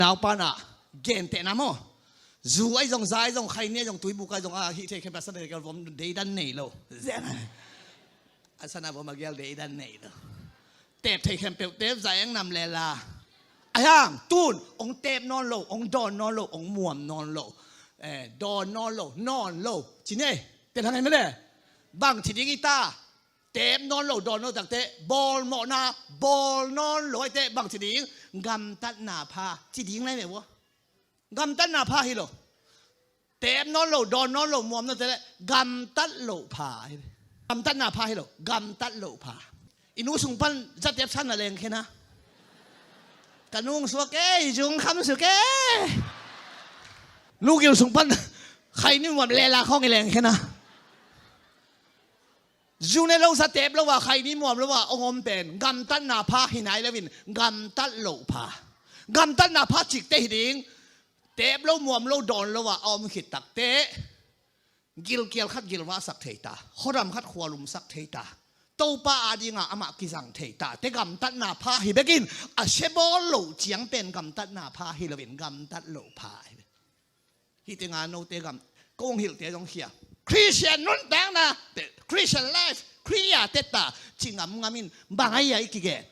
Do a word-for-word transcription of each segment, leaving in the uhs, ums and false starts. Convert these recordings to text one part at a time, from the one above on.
Naupan ah gentehna maw. Zu ai zong, za ai zong, khaini ai zong, tuibuk ai zong, a hih thei khempeuh a sana vom deidan nei lo. Zen ai. A sana vom a gial deidan nei lo. Teep thei khempeuh teep za eng nam le la. Ai hang tun ong teep nawn lo, ong dawn nawn lo, ong muam nawn lo. Eh, dawn nawn lo, nawn lo. Ci ne. Te hang ai mene. Bang ci ding i ta. Teep nawn lo, dawn lo takte, bawlmawhna bawl nawn lo aite bang ci ding? Gamtatna pha ci ding lai ne ua. Gamtatna pha hi lo. Teep nawn lo, dawn nawn lo, muam nawn te le gamtat loh pha hi. Gamtatna pha hi lo, gamtat loh pha. I nu sung pan za teep san na leng khena. Ka nung suak e, i zung kham suk e. Lugil sung pan khaini muam lela khawng i leng khena. Zu ne lo, za teep lo a, khaini muam lo a ong om pen gamtatna pha hi nai loin gamtat loh pha. Gamtatna pha cikte hi ding. Teep lo, muam lo, dawn lo a a om khit takte gilkial khat gilvahsak thei ta, khuadam khat khualumsak thei ta, Topa adinga amah kizang thei ta. Te gamtatna pha hi bekin a sia bawl loh ciang pen gamtatna pha hi loin gamtat loh pha hi. Hih tenga note gam kong hilhte zong khia. Christian nuntakna, Christian life, Khria teta ci ngamngam in bang ai a i kigen.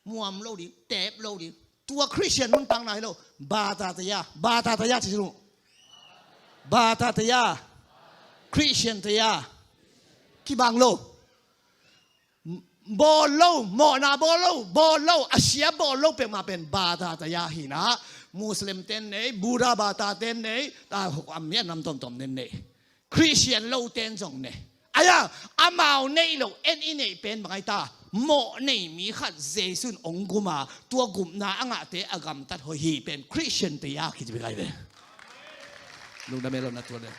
Muam lo ding, teep lo ding. Tua Christian nuntakna hi lo. Bata taya, bata taya ci sunu. Bata taya. Christian taya. Kibang lo. Bawl lo, mawhna bawl lo, bawl lo, a sia bawl lo peuhmah pen bata taya hi na. Muslim ten nei, Buddha bata ten nei, ta hok am mia nam tomtom nen nei. Christian lo ten zong nei. Aya, amau nei lo, en i nei pen bang ai ta. Mawh nei mi khat Jesu'n ong gum a, tua gupna a ngahte a gamtat hoih hi pen Christian taya kici bek ai ve. Lungdam e lo na tua le.